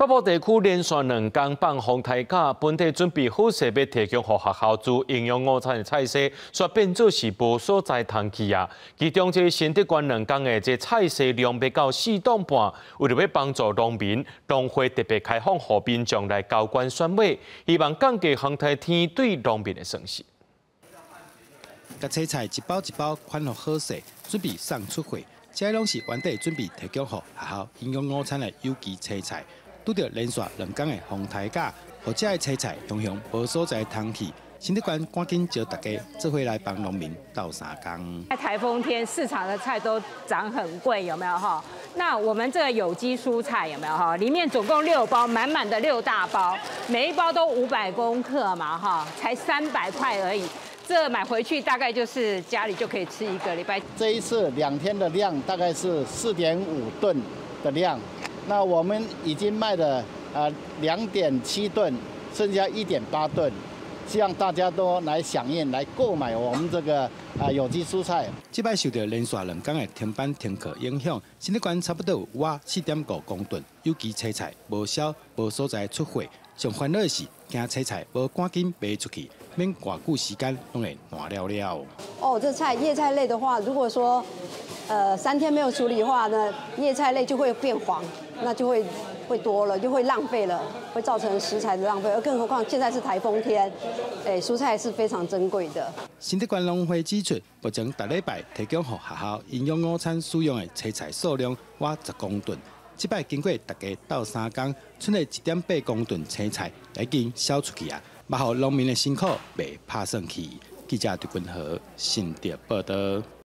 北部地區連續兩工放風颱假，本地準備好勢欲提供予學校做營養午餐的菜色，煞變做是無所在通去啊！其中這新竹縣兩工的這菜色量欲到4噸半，為著欲幫助農民，農會特別開放予民眾來交關選買，希望降低風颱天對農民的損失。共青菜一包一包款予好勢，準備送出貨，這攏是原底準備提供予學校營養午餐的有機青菜。拄著連續兩工的風颱假，予這个青菜雄雄無所在通去。新竹縣趕緊召大家做伙來幫農民鬥相共。在颱風天，市場的菜都漲很貴，有沒有哈？那我們這個有機蔬菜有沒有哈？裡面總共六包，滿滿的六大包，每一包都500公克嘛哈，才300塊而已。這買回去大概就是家裡就可以吃一個禮拜。這一次2天的量大概是4.5噸的量。那我們已經賣了2.7噸，剩下1.8噸，希望大家都來響應，來購買我們這個有機蔬菜。這擺受著連續兩工的停班停課影響，新竹縣差不多有倚4.5公噸有機青菜無銷無所在出貨。上煩惱的是，驚青菜無趕緊賣出去，免偌久時間攏會爛了了。哦，這菜葉菜類的話，如果說3天沒有處理的話呢，葉菜類就會變黃。那就會多了，就會浪費了，會造成食材的浪費。而更何況現在是颱風天，哎，蔬菜是非常珍貴的。新竹縣農會指出，目前逐禮拜提供予學校營養午餐使用的青菜數量倚10公噸。這擺經過大家鬥相共，賰的1.8公噸青菜已經銷出去啊，嘛予農民的辛苦袂拍算去。記者陳君和新竹報導。